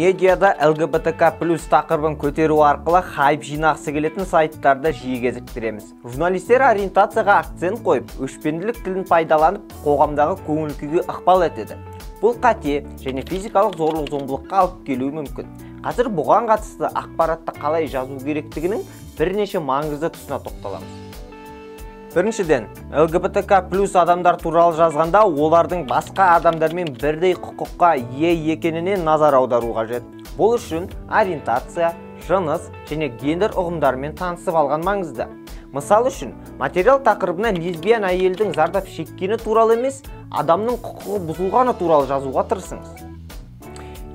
Медиада ЛГБТК плюс тақырыбын көтеру арқылы хайп жинағысы келетін сайттарды жиі кезіктіреміз. Журналистер ориентацияға акцент қойып, өшпенділік тілін пайдаланып, қоғамдағы көңіл күйге ықпал етеді. Бұл қате және физикалық зорлық-зомбылыққа алып келуі мүмкін. Қазір бұған қатысты ақпаратты қалай жазу керектігінің бірнеше маңызды тұсына тоқталамыз. Біріншіден, ЛГБТК плюс адамдар туралы жазғанда олардың басқа адамдармен бірдей құқыққа ие екеніне назар аудару қажет. Бұл үшін ориентация, жыныс және гендер ұғымдарымен танысып алған маңызды. Мысал үшін, материал тақырыбына лесбиян әйелдің зардап шеккені туралы емес, адамның құқығы бұзылғаны туралы жазуға тырысыңыз.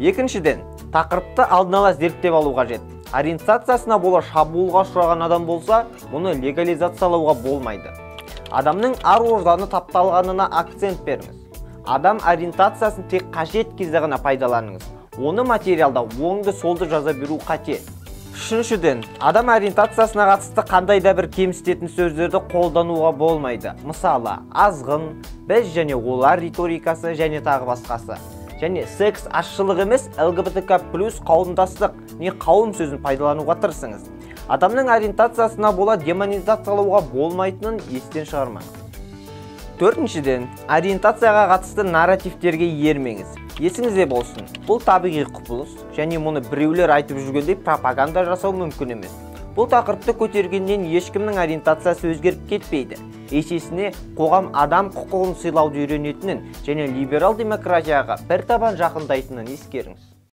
Екіншіден, тақырыпты алдын ала зерттеп алу қажет. Ориентациясына бола шабуылға ұшыраған адам болса, мұны легализациялауға болмайды. Адамның ар-ожданы тапталғанына акцент беріңіз. Адам ориентациясын тек қажет кезде ғана пайдаланыңыз. Оны материалда оңды-солды жаза беру қате. Үшіншіден, адам ориентациясына қатысты қандай да бір кемсітетін сөздерді қолдануға болмайды. Мысалы, азғын, біз және олар риторикасы және тағы басқасы. Және секс азшылық емес, ЛГБТК плюс қауымдастық, не қауым сөзін пайдалануға тырысыңыз. Адамның ориентациясына бола демонизациялауға болмайтынын естен шығармаңыз. Төртіншіден, ориентацияға қатысты нарративтерге ермеңіз. Есіңізде болсын, бұл табиғи құбылыс және мұны біреулер айтып жүргендей пропаганда жасау мүмкін емес. Бұл тақырыпты көтергеннен ешкімнің ориентациясы өзгеріп кетпейді. Есесіне қоғам адам құқығын сыйлауды үйренетінін және либерал демократияға бір табан жақындайтынын ескеріңіз.